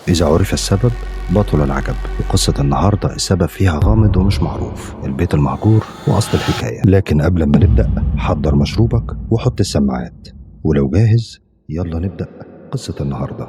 إذا عرف السبب بطل العجب. وقصة النهاردة السبب فيها غامض ومش معروف، البيت المهجور وأصل الحكاية. لكن قبل ما نبدأ حضر مشروبك وحط السماعات، ولو جاهز يلا نبدأ قصة النهاردة.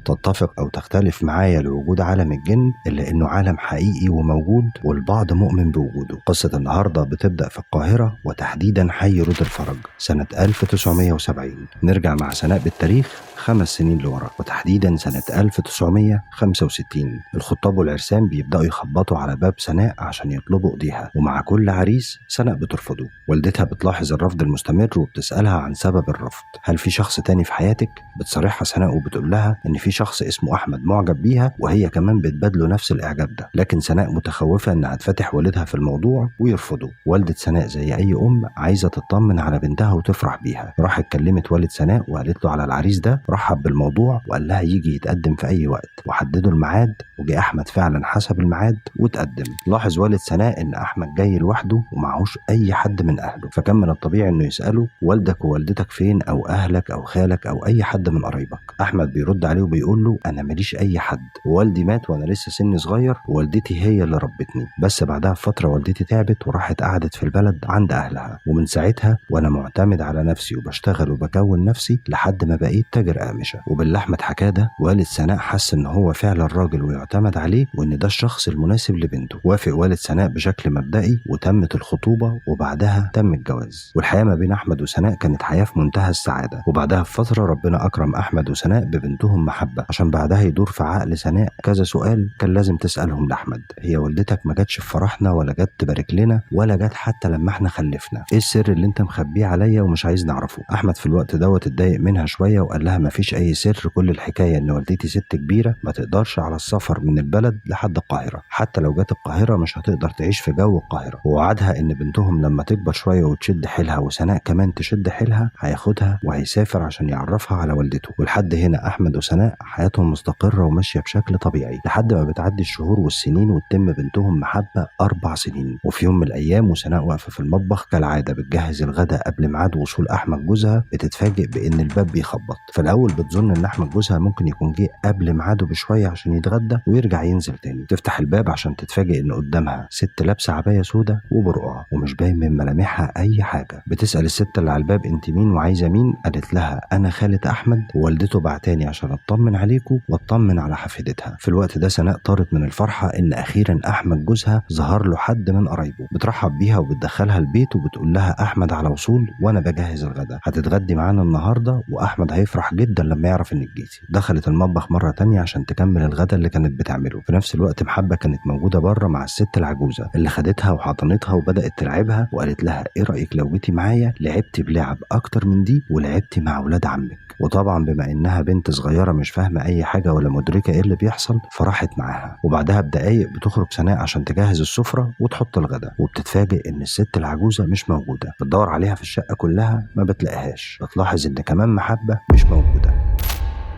تتفق أو تختلف معايا لوجود عالم الجن، إلا إنه عالم حقيقي وموجود والبعض مؤمن بوجوده. قصة النهاردة بتبدأ في القاهرة وتحديدا حي رود الفرج سنة 1970. نرجع مع سناء بالتاريخ 5 سنين لورا، وتحديدا سنة 1965. الخطاب والعرسان بيبدأوا يخبطوا على باب سناء عشان يطلبوا ايديها، ومع كل عريس سناء بترفضه. والدتها بتلاحظ الرفض المستمر وبتسألها عن سبب الرفض، هل في شخص تاني في حياتك؟ بتصارحها سناء وبتقول لها إن في شخص اسمه أحمد معجب بيها، وهي كمان بتبادله نفس الإعجاب ده. لكن سناء متخوفة إنها تفتح والدها في الموضوع ويرفضه. والدة سناء زي أي أم عايزة تطمن على بنتها وتفرح بيها، راحت كلمت والد سناء وقالت له على العريس ده، رحب بالموضوع وقال لها يجي يتقدم في أي وقت، وحددوا الميعاد. وجي أحمد فعلا حسب الميعاد وتقدم. لاحظ والد سناء إن أحمد جاي لوحده ومعهوش أي حد من أهله، فكان من الطبيعي إنه يسأله والدك ووالدتك فين، أو أهلك أو خالك أو أي حد من قرايبك. أحمد بيرد عليه وبيقول له أنا ماليش أي حد، ووالدي مات وأنا لسه سني صغير، ووالدتي هي اللي ربتني، بس بعدها بفترة والدتي تعبت وراحت قعدت في البلد عند أهلها، ومن ساعتها وأنا معتمد على نفسي وبشتغل وبكون نفسي لحد ما بقيت تاجر أقمشة. وباللي أحمد حكاه ده والد سناء حس إن هو فعلا راجل ويعتمد عليه، وإن ده الشخص المناسب لبنته. وافق والد سناء بشكل مبدئي وتمت الخطوبة، وبعدها تم الجواز. والحياة ما بين أحمد وسناء كانت حياة في منتهى السعادة. وبعدها بفترة ربنا أكرم أحمد وسناء ببنتهم محبة، عشان بعدها يدور في عقل سناء كذا سؤال كان لازم تسألهم لأحمد. هي والدتك ما جاتش في فرحنا، ولا جت تبارك لنا، ولا جت حتى لما احنا خلفنا، ايه السر اللي انت مخبيه عليا ومش عايز نعرفه؟ أحمد في الوقت دوت اتضايق منها شوية وقال لها ما فيش أي سر، كل الحكاية إن والدتي ست كبيرة ما تقدرش على السفر من البلد لحد القاهرة، حتى لو جت القاهرة مش هتقدر تعيش في جو القاهرة. ووعدها إن بنتهم لما تكبر شوية وتشد حيلها وسناء كمان تشد حيلها هياخدها وهيسافر عشان يعرفها على والدته. ولحد هنا أحمد وسناء حياتهم مستقرة وماشية بشكل طبيعي، لحد ما بتعدي الشهور والسنين وتتم بنتهم محبة 4 سنين. وفي يوم من الأيام وسناء واقفة في المطبخ كالعادة بتجهز الغداء قبل ميعاد وصول أحمد جوزها، بتتفاجئ بإن الباب بيخبط. فالأول بتظن إن أحمد جوزها ممكن يكون جه قبل ميعاده بشوية عشان يتغدى ويرجع ينزل تاني. تفتح الباب عشان تتفاجئ إن قدامها ست لابسة عباية سودة وبرقع ومش باين من ملامحها أي حاجة. بتسأل الست اللي على الباب أنت مين وعايزة مين؟ قالت لها أنا خالة أحمد ووالدته بعتاني عشان أطمن عليكم واطمن على حفيدتها. في الوقت ده سناء طارت من الفرحة إن أخيرا أحمد جوزها ظهر له حد من قرايبه. بترحب بيها وبتدخلها البيت وبتقول لها أحمد على وصول وأنا بجهز الغداء، هتتغدي معانا النهاردة وأحمد هيفرح جدا لما يعرف إنك جيتي. دخلت المطبخ مرة تانية عشان تكمل الغداء اللي كانت بتعمله. في نفس الوقت محبة كانت موجودة بره مع الست العجوزة اللي خدتها وحضنتها وبدأت تلعبها وقالت لها إيه رأيك لو جيتي معايا لعبتي بلعب أكتر من دي ولعبتي مع أولاد عمك. وطبعا بما إنها بنت صغيرة مش فاهمة أي حاجة ولا مدركة إيه اللي بيحصل فراحت معاها. وبعدها بدقايق بتخرج سناء عشان تجهز السفرة وتحط الغداء، وبتتفاجئ إن الست العجوزة مش موجودة. بتدور عليها في الشقة كلها ما بتلاقيهاش. بتلاحظ إن كمان محبة مش موجودة.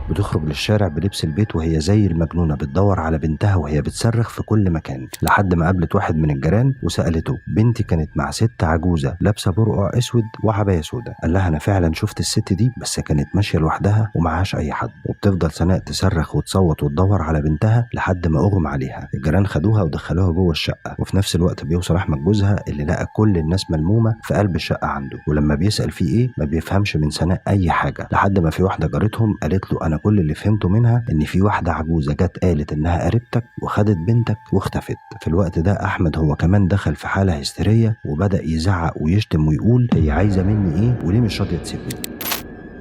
بتخرج للشارع بلبس البيت وهي زي المجنونة بتدور على بنتها وهي بتصرخ في كل مكان، لحد ما قابلت واحد من الجيران وسألته بنتي كانت مع ست عجوزة لابسة برقع أسود وعباية سودة. قال لها أنا فعلا شفت الست دي بس كانت ماشية لوحدها ومعهاش أي حد. وبتفضل سناء تصرخ وتصوت وتدور على بنتها لحد ما أغمى عليها. الجيران خدوها ودخلوها جوه الشقة. وفي نفس الوقت بيوصل أحمد جوزها اللي لقى كل الناس ملمومة في قلب الشقة عنده، ولما بيسأل فيه إيه ما بيفهمش من سناء أي حاجة، لحد ما في واحدة جارتهم قالت له أنا كل اللي فهمته منها إن في واحدة عجوزة جت قالت إنها قريبتك وخدت بنتك واختفت. في الوقت ده أحمد هو كمان دخل في حالة هستيرية وبدأ يزعق ويشتم ويقول هي عايزة مني إيه وليه مش راضية تسيبني.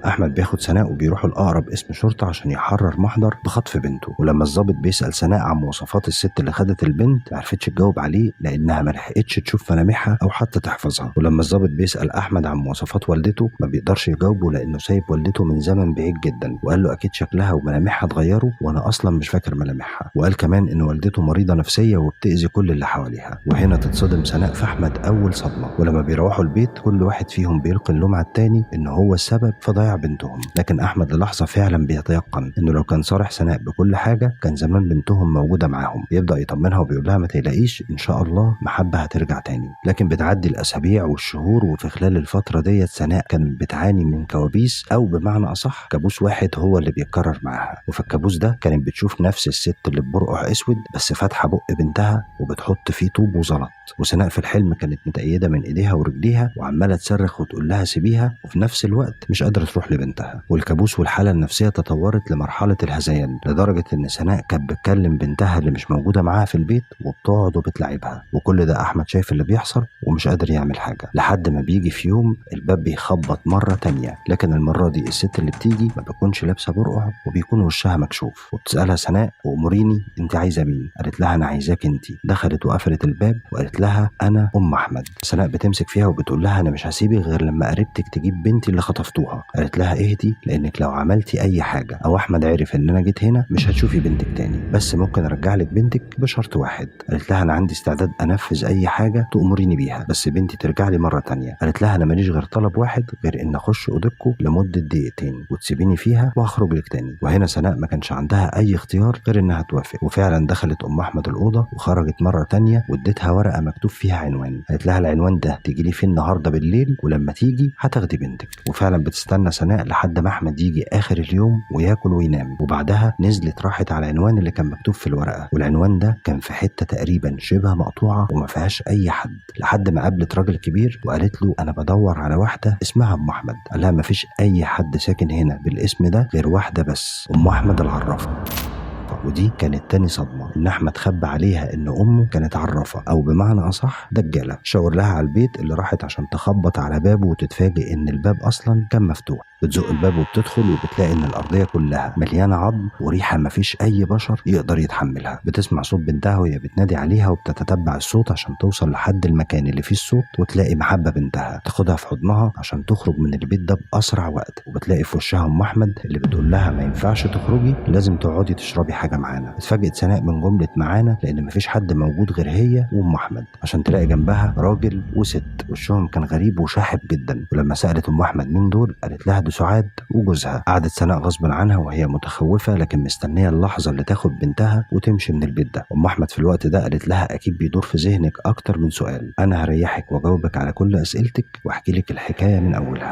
أحمد بياخد سناء وبيروحوا لأقرب اسم شرطة عشان يحرر محضر بخطف بنته. ولما الضابط بيسأل سناء عن مواصفات الست اللي خدت البنت ما عرفتش تجاوب عليه لأنها ما لحقتش تشوف ملامحها أو حتى تحفظها. ولما الضابط بيسأل أحمد عن مواصفات والدته ما بيقدرش يجاوبه لأنه سايب والدته من زمن بعيد جدا، وقال له أكيد شكلها وملامحها اتغيروا وأنا أصلا مش فاكر ملامحها. وقال كمان إن والدته مريضة نفسية وبتأذي كل اللي حواليها. وهنا تتصدم سناء في أحمد أول صدمة. ولما بيروحوا البيت كل واحد فيهم بيلقي اللوم على التاني إن هو السبب في ضياع بتاع بنتهم. لكن احمد للحظة فعلا بيتيقن انه لو كان صارح سناء بكل حاجة كان زمان بنتهم موجودة معاهم. بيبدا يطمنها وبيقول لها ما تقلقيش ان شاء الله محبة هترجع تاني. لكن بتعدي الاسابيع والشهور، وفي خلال الفترة ديت سناء كانت بتعاني من كوابيس، او بمعنى اصح كابوس واحد هو اللي بيتكرر معاها. وفي الكابوس ده كانت بتشوف نفس الست اللي ببرقع اسود بس فاتحة بق بنتها وبتحط فيه طوب وزلط. وسناء في الحلم كانت متأيده من ايديها ورجليها وعماله تصرخ وتقول لها سيبيها، وفي نفس الوقت مش قادرة تروح لبنتها. والكابوس والحالة النفسية تطورت لمرحلة الهذيان، لدرجة ان سناء كانت بتكلم بنتها اللي مش موجودة معاها في البيت وبتقعد وبتلعبها. وكل ده احمد شايف اللي بيحصل ومش قادر يعمل حاجة، لحد ما بيجي في يوم الباب بيخبط مرة تانية، لكن المرة دي الست اللي بتيجي ما بتكونش لابسه برقع وبيكون وشها مكشوف. وبتسالها سناء واموريني انت عايزه مين؟ قالت لها انا عايزاك انت. دخلت وقفلت الباب وقالت لها انا ام احمد. سناء بتمسك فيها وبتقول لها انا مش هسيبك غير لما قريبتك تجيب بنتي اللي خطفتوها. قالت لها اهدي، لانك لو عملتي اي حاجة او احمد عرف ان انا جيت هنا مش هتشوفي بنتك تاني، بس ممكن ارجع لك بنتك بشرط واحد. قالت لها انا عندي استعداد انفذ اي حاجة تامريني بيها، بس بنتي ترجع لي مرة تانية. قالت لها انا ماليش غير طلب واحد، غير ان اخش اوضتكم لمدة دقيقتين وتسيبيني فيها وهخرج لك تاني. وهنا سناء ما كانش عندها اي اختيار غير انها توافق. وفعلا دخلت ام احمد الاوضة وخرجت مرة تانية واديتها ورقة مكتوب فيها عنوان. قالت لها العنوان ده تيجي لي فيه النهارده بالليل، ولما تيجي هتاخدي بنتك. وفعلا بتستنى سناء لحد ما احمد يجي اخر اليوم وياكل وينام. وبعدها نزلت راحت على العنوان اللي كان مكتوب في الورقة، والعنوان ده كان في حتة تقريبا شبه مقطوعة وما فيهاش اي حد، لحد ما قابلت راجل كبير وقالت له انا بدور على واحدة اسمها ام احمد. قال لها ما فيش اي حد ساكن هنا بالاسم ده غير واحدة بس، ام احمد العرافه. ودي كانت تاني صدمة، إن أحمد خبى عليها إن أمه كانت عرافة، أو بمعنى أصح دجالة. شاور لها على البيت اللي راحت عشان تخبط على بابه وتتفاجئ إن الباب أصلا كان مفتوح. بتزق الباب وبتدخل وبتلاقي إن الأرضية كلها مليانة عظم وريحة مفيش أي بشر يقدر يتحملها. بتسمع صوت بنتها وهي بتنادي عليها وبتتتبع الصوت عشان توصل لحد المكان اللي فيه الصوت وتلاقي محبة بنتها. تاخدها في حضنها عشان تخرج من البيت ده بأسرع وقت، وبتلاقي في وشها أم أحمد اللي بتقول لها ما ينفعش تخرجي، لازم تقعدي تشربي حاجة معانا. اتفاجئت سناء من جملة معانا، لأن مفيش حد موجود غير هي وأم أحمد، عشان تلاقي جنبها راجل وست وشهم كان غريب وشاحب جدا. ولما سألت أم أحمد مين دول قالت لها دي سعاد وجوزها. قعدت سناء غصب عنها وهي متخوفة، لكن مستنية اللحظة اللي تاخد بنتها وتمشي من البيت ده. أم أحمد في الوقت ده قالت لها أكيد بيدور في ذهنك أكتر من سؤال، أنا هريحك وأجاوبك على كل أسئلتك وأحكي لك الحكاية من أولها.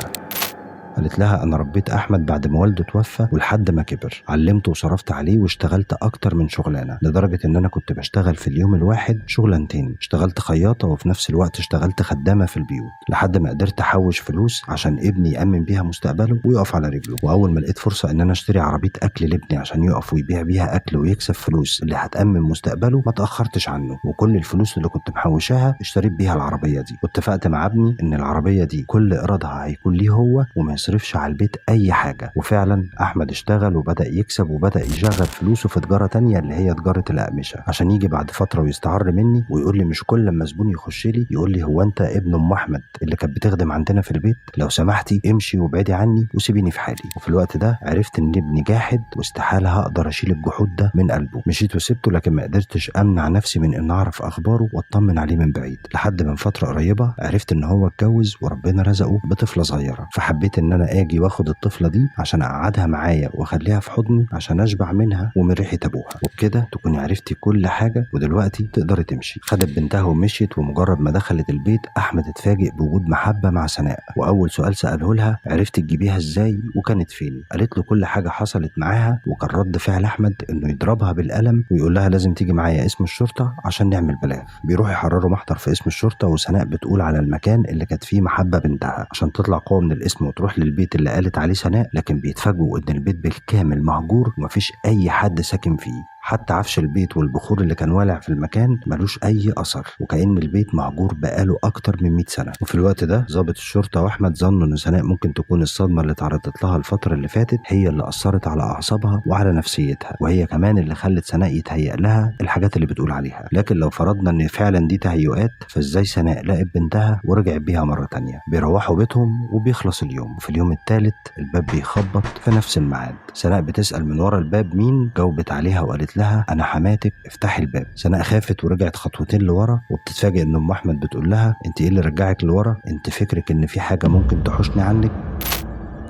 قالت لها أنا ربيت أحمد بعد ما والده توفى ولحد ما كبر، علمته وصرفت عليه واشتغلت أكتر من شغلانة، لدرجة إن أنا كنت بشتغل في اليوم الواحد شغلانتين، اشتغلت خياطة وفي نفس الوقت اشتغلت خدامة في البيوت، لحد ما قدرت أحوش فلوس عشان ابني يأمن بيها مستقبله ويقف على رجله. وأول ما لقيت فرصة إن أنا أشتري عربية أكل لابني عشان يقف ويبيع بيها أكل ويكسب فلوس اللي هتأمن مستقبله ما تأخرتش عنه، وكل الفلوس اللي كنت محوشاها اشتريت بيها العربية دي. واتفقت مع ابني إن العربية دي كل إيرادها هيكون ليه هو وما يصرفش على البيت أي حاجة. وفعلا أحمد اشتغل وبدأ يكسب وبدأ يشغل فلوسه في تجارة تانية اللي هي تجارة الأقمشة، عشان يجي بعد فترة ويستعر مني ويقول لي مش كل لما زبون يخش لي يقول لي هو أنت ابن أم أحمد اللي كانت بتخدم عندنا في البيت، لو سمحتي امشي وابعدي عني وسيبيني في حالي. وفي الوقت ده عرفت إن ابني جاحد واستحالة هقدر أشيل الجحود ده من قلبه. مشيت وسبته، لكن ما قدرتش أمنع نفسي من إن أعرف أخباره وأطمن عليه من بعيد، لحد من فترة قريبة عرفت إن هو اتجوز وربنا رزقه بطفلة صغيرة، فحبيت إن أنا آجي وآخد الطفلة دي عشان أقعدها معايا وأخليها في حضني عشان أشبع منها ومن ريحة أبوها، وبكده تكوني عرفتي كل حاجة ودلوقتي تقدري تمشي. خدت بنتها ومشيت، ومجرد ما دخلت البيت أحمد اتفاجئ بوجود محبة مع سناء، وأول سؤال سأله لها عرفت تجيبيها إزاي وكانت فين؟ قالت له كل حاجة حصلت معاها، وكان رد فعل أحمد إنه يضربها بالقلم ويقول لها لازم تيجي معايا اسم الشرطة عشان نعمل بلاغ. بيروح يحرروا محضر في اسم الشرطة، وسناء بتقول على المكان اللي كانت فيه محبة بنتها عشان تطلع قوة من الاسم وتروح للبيت اللي قالت عليه سناء، لكن بيتفاجئوا إن البيت بالكامل مهجور ومفيش أي حد ساكن فيه، حتى عفش البيت والبخور اللي كان والع في المكان ملوش أي أثر، وكأن البيت مهجور بقاله أكتر من 100 سنة. وفي الوقت ده ضابط الشرطة وأحمد ظنوا إن سناء ممكن تكون الصدمة اللي تعرضت لها الفترة اللي فاتت هي اللي أثرت على أعصابها وعلى نفسيتها، وهي كمان اللي خلت سناء يتهيأ لها الحاجات اللي بتقول عليها. لكن لو فرضنا إن فعلا دي تهيؤات، فإزاي سناء لقت بنتها ورجعت بيها مرة تانية؟ بيروحوا بيتهم وبيخلص اليوم. وفي اليوم الثالث الباب بيخبط في نفس الميعاد. سناء بتسأل من ورا الباب مين، جاوبت عليها وقالت لها انا حماتك افتحي الباب. سناء خافت ورجعت خطوتين لورا، وبتتفاجئ ان ام احمد بتقول لها انت ايه اللي رجعك لورا؟ انت فكرك ان في حاجة ممكن تحوشني عنك؟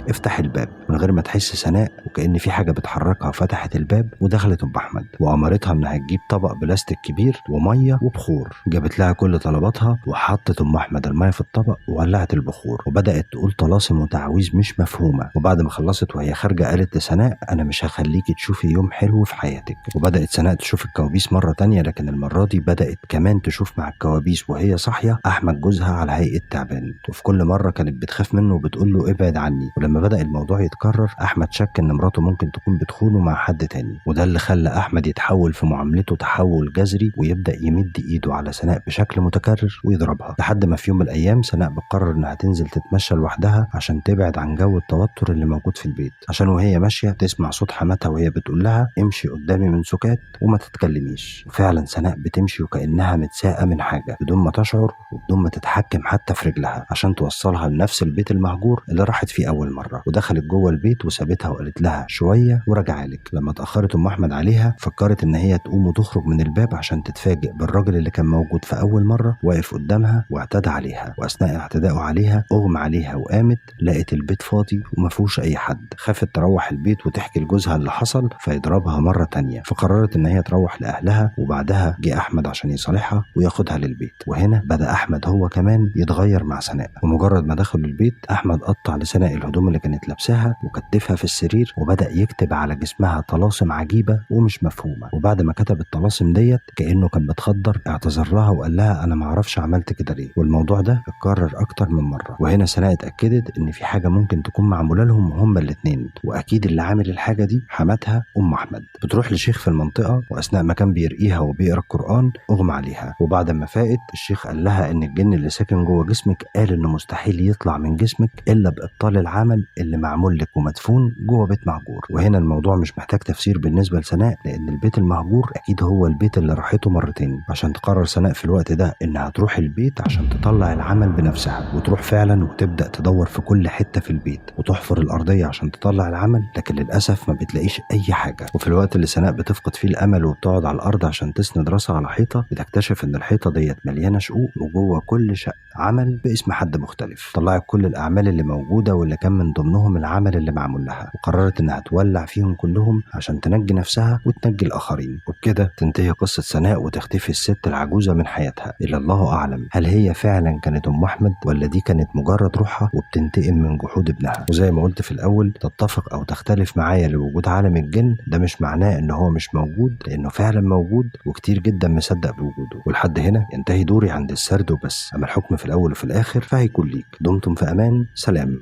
افتح الباب. من غير ما تحس سناء وكأن في حاجة بتحركها فتحت الباب ودخلت ام احمد وامرتها انها تجيب طبق بلاستيك كبير ومية وبخور. جابت لها كل طلباتها وحطت ام احمد المية في الطبق وولعت البخور وبدات تقول طلاسم وتعاويذ مش مفهومه. وبعد ما خلصت وهي خارجه قالت لسناء انا مش هخليكي تشوفي يوم حلو في حياتك. وبدات سناء تشوف الكوابيس مرة تانية، لكن المرة دي بدات كمان تشوف مع الكوابيس وهي صاحية احمد جوزها على هيئة تعبان، وفي كل مرة كانت بتخاف منه وبتقول له ابعد عني. ولما بدا الموضوع يتكرر احمد شك ان مراته ممكن تكون بتخونه مع حد تاني، وده اللي خلى احمد يتحول في معاملته تحول جذري ويبدا يمد ايده على سناء بشكل متكرر ويضربها، لحد ما في يوم من الايام سناء بتقرر انها تنزل تتمشى لوحدها عشان تبعد عن جو التوتر اللي موجود في البيت، عشان وهي ماشية تسمع صوت حماتها وهي بتقول لها امشي قدامي من سكات وما تتكلميش. وفعلا سناء بتمشي وكانها متساقه من حاجة بدون ما تشعر وبدون ما تتحكم حتى في رجلها عشان توصلها لنفس البيت المهجور اللي راحت فيه اول مرة. ودخلت جوه البيت وسابتها وقالت لها شوية وراجعه لك. لما اتاخرت ام احمد عليها فكرت ان هي تقوم وتخرج من الباب عشان تتفاجئ بالراجل اللي كان موجود في اول مرة واقف قدامها واعتدى عليها. واثناء اعتدائه عليها اغمى عليها وقامت لقت البيت فاضي وما فيهوش اي حد. خافت تروح البيت وتحكي لجوزها اللي حصل فيضربها مرة تانية، فقررت ان هي تروح لاهلها. وبعدها جه احمد عشان يصالحها وياخدها للبيت. وهنا بدا احمد هو كمان يتغير مع سناء، ومجرد ما دخلوا البيت احمد قطع لسناء الهدوم اللي كانت لابساها وكتفها في السرير وبدا يكتب على جسمها طلاسم عجيبة ومش مفهومه. وبعد ما كتب الطلاسم ديت كانه كان متخدر اعتذر لها وقال لها انا معرفش عملت كده ليه. والموضوع ده اتكرر اكتر من مرة. وهنا سناء اتاكدت ان في حاجة ممكن تكون معمولة لهم هما الاثنين، واكيد اللي عامل الحاجة دي حماتها ام احمد. بتروح لشيخ في المنطقة واثناء ما كان بيرقيها وبيقرا القران اغمى عليها. وبعد ما فاقت الشيخ قال لها ان الجن اللي ساكن جوه جسمك قال انه مستحيل يطلع من جسمك الا بابطال العمل اللي معمول لك ومدفون جوه بيت مهجور. وهنا الموضوع مش محتاج تفسير بالنسبة لسناء، لان البيت المهجور اكيد هو البيت اللي راحته مرتين. عشان تقرر سناء في الوقت ده انها تروح البيت عشان تطلع العمل بنفسها، وتروح فعلا وتبدا تدور في كل حتة في البيت وتحفر الارضية عشان تطلع العمل، لكن للاسف ما بتلاقيش اي حاجة. وفي الوقت اللي سناء بتفقد فيه الامل وبتقعد على الارض عشان تسند راسها على حيطة، بتكتشف ان الحيطة ديت مليانة شقوق وجوه كل شق عمل باسم حد مختلف. طلعت كل الاعمال اللي موجودة واللي كان من ضمنهم العمل اللي معمول لها، وقررت انها تولع فيهم كلهم عشان تنجي نفسها وتنجي الاخرين. وبكده تنتهي قصة سناء وتختفي الست العجوزة من حياتها. الا الله اعلم هل هي فعلا كانت ام احمد ولا دي كانت مجرد روحها وبتنتقم من جحود ابنها. وزي ما قلت في الاول، تتفق او تختلف معايا لوجود عالم الجن ده مش معناه ان هو مش موجود، لانه فعلا موجود وكتير جدا مصدق بوجوده. ولحد هنا ينتهي دوري عند السرد وبس، اما الحكم في الاول وفي الاخر فهيكون ليك. دمتم في امان، سلام.